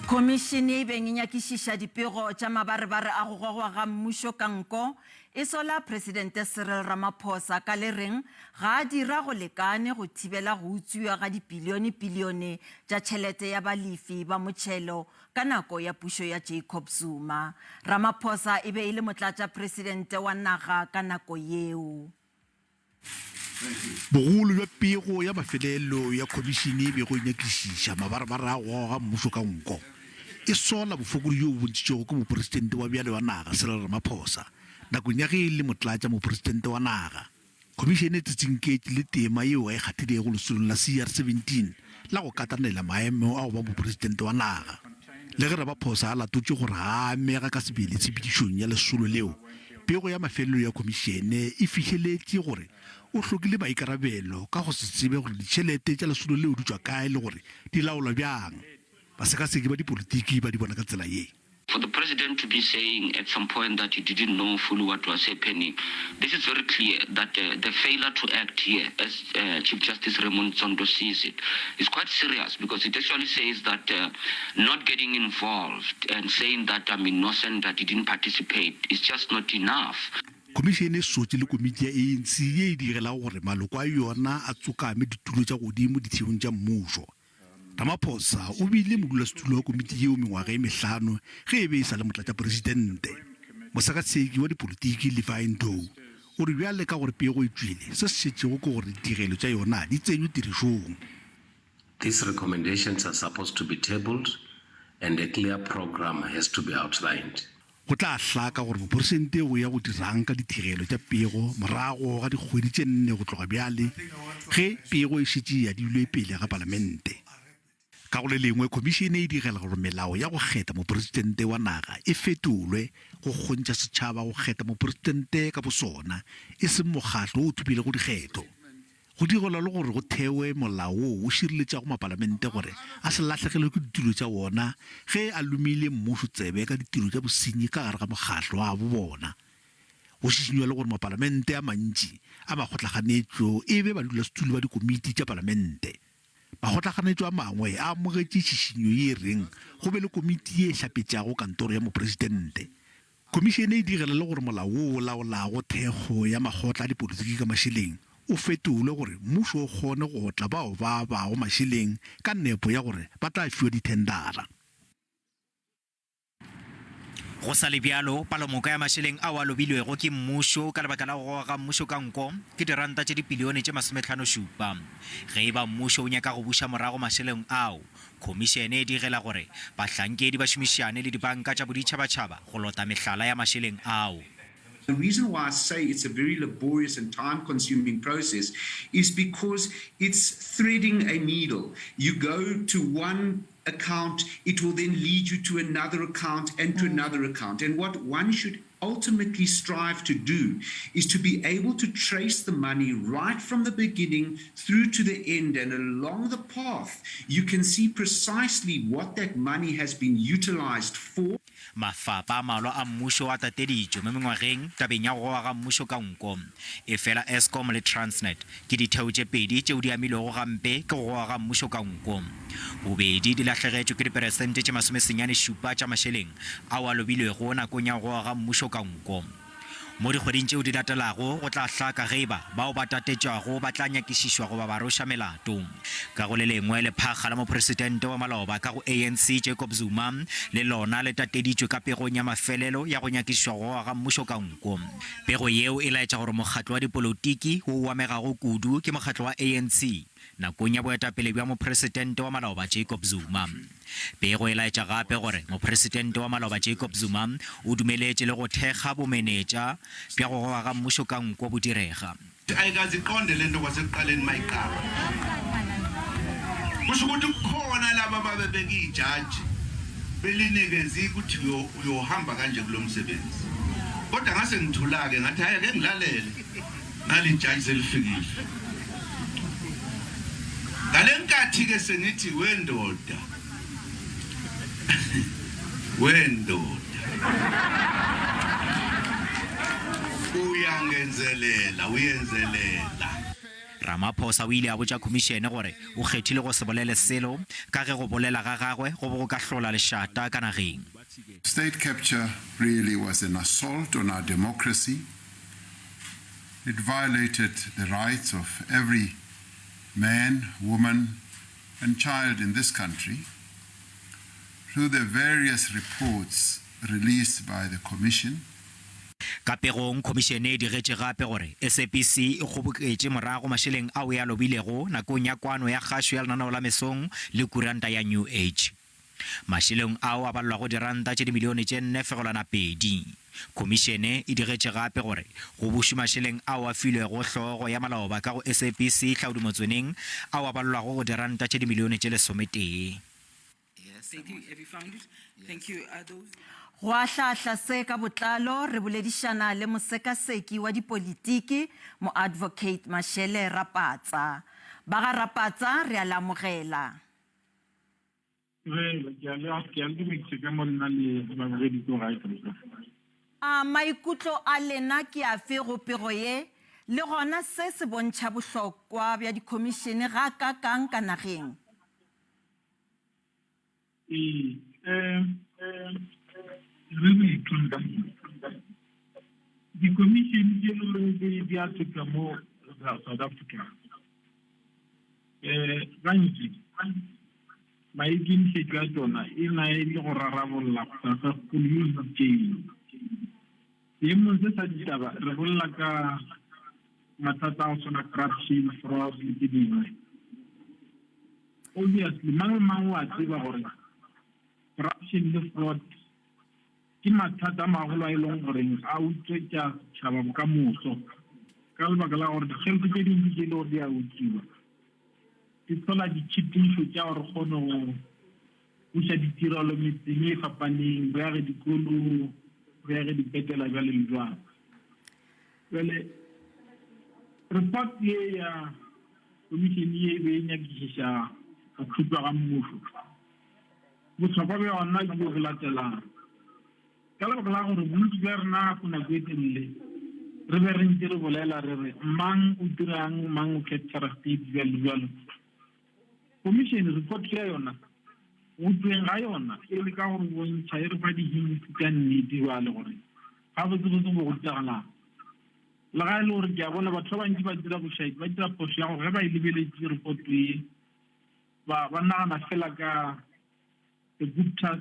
Khomišene e beng e nyakišiša dipego tša mabarebare a go gogwa ga mmušo ka nko e sola Presidente Cyril Ramaphosa ka le reng ga a dira go lekane go thibela go utswiwa ga dipilione-pilione tša tšhelete ya balefi ba motšhelo ka nako ya pušo ya Jacob Zuma. Ramaphosa e be e le motlatša-presidente wa naga ka nako yeo. Bogolo bja pego ya mafelelo ya khomišene e bego e nyakišiša mabarebare a go goga mmušo ka nko, e sola bofokodi bjo bo bontšitšwego ke mopresidente wa bjale wa naga Cyril Ramaphosa nakong ya ge e le motlatša-mopresidente wa naga. Khomišene e tsitsinketše le tema yeo a e kgathilego lesolong la CR 17 la go katanela maemo a go ba mopresidente wa naga. Le ge Ramaphosa a latotše gore ga a amega ka sebele tshepedišong ya lesolo leo, pego ya mafelelo ya khomišene e fihleletše gore o hlokile maikarabelo ka go se tsebe gore ditšhelete tša lesolo leo di tšwa kae le gore di laolwa bjang. Basekaseki ba dipolitiki ba di bona ka tsela ye. For the president to be saying at some point that he didn't know fully what was happening, this is very clear that the failure to act here, as Chief Justice Raymond Zondo sees it, is quite serious because it actually says that not getting involved and saying that I'm innocent, I didn't participate, is just not enough. Khomišene e sotše le komiti ya ANC ye e digelago gore maloko a yona a tsokame ditulo tša godimo ditheong tša mmušo. Ramaphosa o bile modulasetulo wa komiti yeo mengwaga e mehlano ge e be e sa le motlatšaporesidente. Mosekaseki wa dipolitiki Levi Ndou o re bjale ka gore pego e tšwile, se se šetšego ke gore ditigelo tša yona di tsenywe tirišong. These recommendations are supposed to be tabled and a clear programme has to be outlined. Go tla hlaka gore moporesente o ya go dirang ka ditigelo tša pego morago ga dikgwedi tše nne go tloga bjale ge pego e šetše e adilwe pele ga Palamente. Ka go le lengwe, khomišene e digela gore melao ya go kgetha moporesitente wa naga e fetolwe go kgontšha setšhaba go kgetha moporesitente ka bosona e seng mokgatlo wo o thopilego dikgetho. Go direlwa le gore go thewe molao woo o šireletšago mapalamente gore a se lahlegelwe ke ditulo tša wona ge a lomile mmušo tsebe ka ditiro tša bosenyi ka gare ga mokgatlo wa bobona. Go šišinywa le gore mapalamente a mantši a makgotlakganetšo e be badulasetulo ba dikomiti tša palamente. Makgotlakganetšo a mangwe a amogetše tšhišinyo ye e reng go be le komiti ye e hlapetšago kantoro ya mopresidente. Khomišene e digela le gore molao wo o laolago thekgo ya makgotla a dipolitiki ka mašeleng o fetolwe gore mmušo o kgone go otla bao ba abago mašeleng ka nepo ya gore ba tla fiwa dithendara. Go sa le bjalo, palomoka ya mašeleng ao a lobilwego ke mmušo ka lebaka la go goga ga mmušo ka nko ke diranta tše dipilione tše masomehlanošupa. Ge e ba mmušo o nyaka go buša morago mašeleng ao, Khomišene e digela gore bahlankedi ba šomišane le dibanka tša boditšhabatšhaba go lota mehlala ya mašeleng ao. The reason why I say it's a very laborious and time consuming process is because it's threading a needle. You go to one account, it will then lead you to another account and to another account. And what one should ultimately strive to do is to be able to trace the money right from the beginning through to the end and along the path you can see precisely what that money has been utilized for. Mafapa a malwa a mmušo a tateditšwe mo mengwageng tabeng ya go goga ga mmušo ka nko. Efela Eskom le Transnet ke ditheo tše pedi tšeo di amilwego gampe ke go goga ga mmušo ka nko. Bobedi di lahlegetšwe ke diperesente tše masomesenyane-šupa tša mašeleng ao a lobilwego nakong ya go goga ga mmušo ka nko. Mo dikgweding tšeo di latelago, go tla hlaka ge e ba bao ba tatetšwago ba tla nyakišišwa goba ba rweša melato. Ka go le lengwe, lephakga la mopresidente wa maloba ka go ANC Jacob Zuma le lona le tateditšwe ka pegong ya mafelelo ya go nyakišišwa go goga ga mmušo ka nko. Pego yeo e laetša gore mokgatlo wa dipolotiki wo o amegago kudu ke mokgatlo wa ANC nakong ya boetapele bja mopresidente wa maloba Jacob Zuma. Pego e laetša gape gore mopresidente wa maloba Jacob Zuma o dumeletše le go thekga bomenetša bja go goga ga mmušo ka nko bo direga. Ayikaze iqonde lento kwasekuqaleni mayiqala. Kusho ukuthi kukhona laba ababebeka ijaji belinikeze ukuthi uyohamba kanje kulo msebenzi. Kodwa ngase ngithula-ke ngathi hhayi ake ngilalele nali ijaji selifikile. Ngale nkathi-ke sengithi wendoda wendoda uyangenzelela uyenzelela. Ramaphosa o ile a botša khomišene gore o kgethile go se bolele selo ka ge go bolela ga gagwe go be go ka hlola lešata ka nageng. State capture really was an assault on our democracy. It violated the rights of every man, woman and child in this country. Through the various reports released by the commission, Ka pegong, khomišene e digetše gape gore SABC e kgoboketše morago mašeleng ao e a lobilego nakong ya kwano ya kgašo ya lenaneo la mesong le kuranta ya New Age. Mašeleng ao a balelwago diranta tše dimilione tše nne fegelwana pedi. Khomišene e digetše gape gore go bušwe mašeleng ao a filwego hlogo ya maloba ka go SABC Hlaudi Motsoeneng ao a balelwago go diranta tše dimilione tše lesometee. Go ahlaahla se ka botlalo, re boledišana le mosekaseki wa dipolitiki, Moadvocate Mashele Rapatsa. Ba ga Rapatsa, re a le amogela. Dumela, ke a le ke a le dumedisa ka mo nna le babogedi ko gae ka moka. A maikutlo a lena ke afe go pego ye, le gona se se bontšha bohlokwa bja dikhomišene gakaakang ka nageng? Ee, um re re ithuta dikhomišene tše le gore di a thutwa mo South Africa um gantši maikemišetšo a tšona e na e le go rarabolola bothata yo itšeng. Seemong se sa ditaba re bolela ka mathata a go swana corruption, fraud le tše dingwe. Obviously mang le mang o a tseba gore corruption le fraud ke mathata a magolo a e leng goreng a utswetša setšhaba bokamoso ka lebaka la gore ditšhelete tše dintši tše e le gore di a utswiwa di hlola ditšhitišo tša gore kgone go buša ditirelo metseng e fapaneng, re age dikolo, re age dipetela bjale le bjalo. Bjale report ye ya komišene ye e be e nyakišiša go khutšwa ga mmušo. Bohlokwa bja yona ke bjo bo latelang. Ka lebaka la gore bontši bja rena go nako e telele re be re ntše re bolela re re mang o dirang, mang o capture state bjalo le bjalo. Komišene report ya yona go tšweng ga yona e leka go re bontšha e re fa di-hint tša nnete bjale gore gabotsebotse go go diragalang. Le ga e le gore ke a bona batho ba bantši ba dira bošaedi, ba dira phošo ya gore ge ba e lebeletše report ye ba ba nagana fela ka the Guptas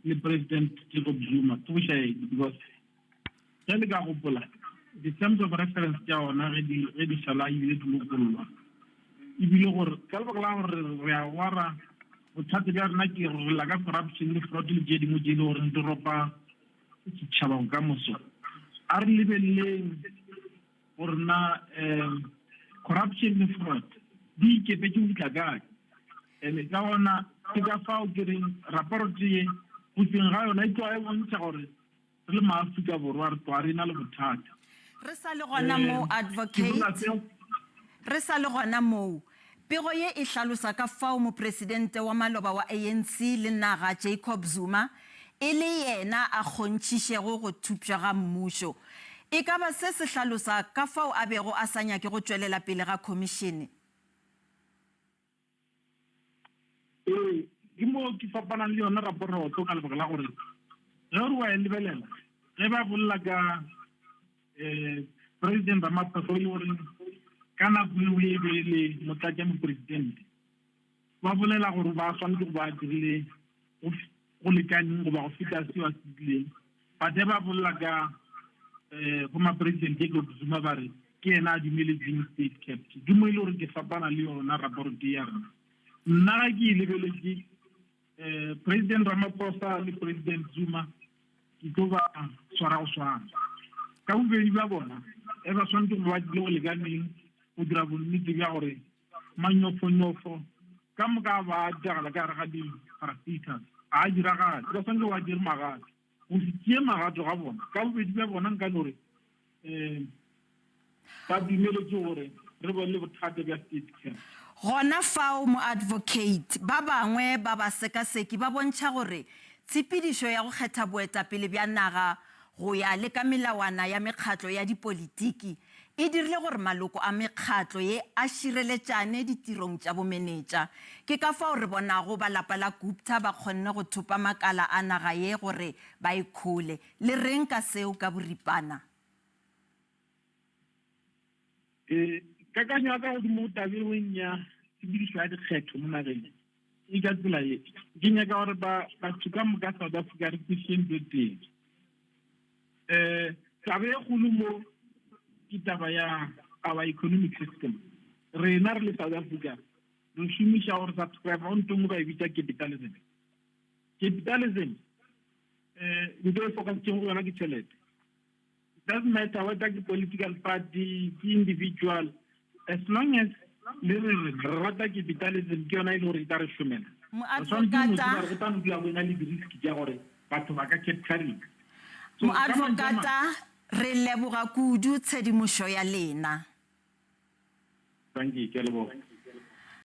le President Jacob Zuma. Ke bošaedi because ge le ka gopola di-terms of reference tša ona ge di ge di šala ebile di lokollwa ebile gore ka lebaka la gore re a wara bothata bja rena ke re lla ka corruption le fraud le tše dingwe tše e le goreng di ropa setšhaba bokamoso a re lebeleleng gore na um corruption le fraud di ikepetše go fihla kae and ka gona ke ka fao ke reng raporoto ye go tsweng ga yona e tloga e bontšha gore re le maafrika borwa re tloga re na le bothata. Re sa le gona moo, Advocate. Re sa le gona moo. Pego ye e hlalosa ka fao mopresidente wa maloba wa ANC le naga Jacob Zuma e le yena a kgontšhišego go thupša ga mmušo. E ka ba se se hlalosa ka fao a bego a sa nyake go tšwelela pele ga khomišene? Ee, ke moo ke fapanang le yona raporoto ka lebaka la gore ge o re wa e lebelela ge ba bolela ka um President Ramaphosa e le gore ka nako eo e be e le motlatša mopresidente ba bolela gore ba swanetše go ba dirile go lekaneng goba go feta seo a se dirileng but ge ba bolela ka um former president Jacob Zuma ba re ke yena a dumeletseng state capture ke mo e le gore ke fapana le yona raporoto ya rena nna ga ke e lebeletše um president Ramaphosa le president Zuma ke tlo ba swara go swana ka bobedi bja bona e ba swanetše go ba tlile go lekaneng go dira bonnete bja gore manyofonyofo ka moka ba diragala ka gare ga di-parastatals ga a diragale ba swanetše ba dire magato go se tšee magato ga bona ka bobedi bja bona nka no re um ba dumeletše gore re be le bothata bja state capture. Gona fao moadvocate ba bangwe ba basekaseki ba bontšha gore tshepedišo ya go kgetha boetapele bja naga go ya le ka melawana ya mekgatlo ya dipolitiki. e dirile gore maloko a mekgatlo ye a šireletšane ditirong tša bomenetša. Ke ka fao re bonago ba lapa la Gupta ba kgonne go thopa makala a naga ye gore ba e khole. Le reng ka seo ka boripana? Ee, kakanyo ya ka godimo go tabeng ya tshepedišo ya dikgetho mo nageng e ka tsela ye. Ke nyaka gore batho ka moka South Africa re kwešišeng ntho e tee. Um taba e kgolo mo ke taba ya our economic system. Rena re le South Africa re šomiša gore subscribe go ntho nngwe ba e bitsa capitalism. Capitalism um ntho e focusitseng go yona ke tšhelete. It doesn't matter whether ke political party, ke individual, as long as le re re re rata capitalism ke yona e le gore e tla re šomela. Re tshwanetse go tseba gore go tla no dula go ena le di-risk tša gore batho ba ka capturing. So, ka mantswe a mangwe. Re leboga kudu tshedimošo ya lena. Dankie, ke a leboga.